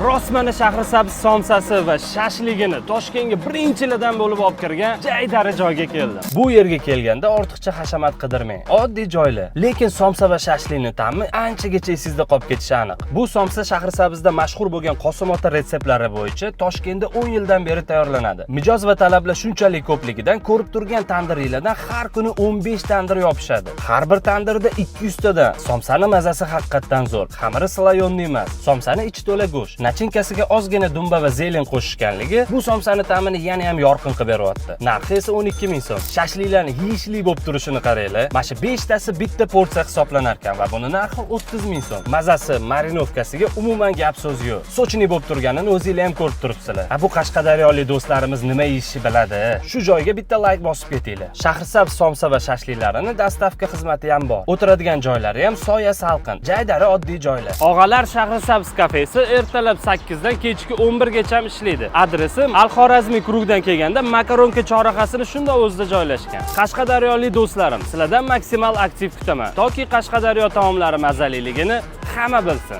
Rostmana Shahrisabz somsasi va shashligini Toshkentga birinchilardan bo'lib olib kirgan jaydari joyga keldim. Bu yerga kelganda ortiqcha hashamat qidirmang. Oddiy joylar, lekin somsa va shashlikni ta'mi anchagacha esingizda qolib ketishi aniq. Bu somsa Shahrisabzda mashhur bo'lgan Qosim ota retseptlari bo'yicha Toshkentda 10 yildan beri tayyorlanadi. Mijoz va talablar shunchalik ko'pligidan ko'rib turgan tandiringlardan har kuni 15 tandir yopishadi. Har bir tandirda 200 tadan. Somsani mazasi haqiqatdan zo'r. Xamiri слоёный emas. Somsani ichi to'la go'sht. Начинка siga ozgina dumba va зелень qo'shishganligi bu somsani ta'mini yana ham yorqin qilib beryapti. Narxi esa 12 ming so'm. Shashliklarni yeyishli bo'lib turishini qaranglar. Mana shu 5 tasi bitta porsiya hisoblanar ekan va buni narxi 30 ming so'm. Mazasi, marinovka siga umuman gap so'z yo'q. Сочный bo'lib turganini o'zinglar ham ko'rib turibsizlar. A bu Qashqadaryolik do'stlarimiz nima yeyishni biladi. Shu joyga bitta layk bosib ketinglar. Shahrisabz somsa va shashliklarini доставка xizmati ham bor. O'tiradigan joylari ham soya salqin, jaydari oddiy joylar. Og'alar Shahrisabz kafesi ertalab 8 dan kechki 11 gacha ishlaydi. Adresi Al Xorazmiy круг dan kelganda Makaronka chorrahasini shundoq o'zida joylashgan. Qashqadaryolik do'stlarim, sizlardan maksimal aktiv kutaman. Toki Qashqadaryo taomlari mazaliligini hamma bilsin.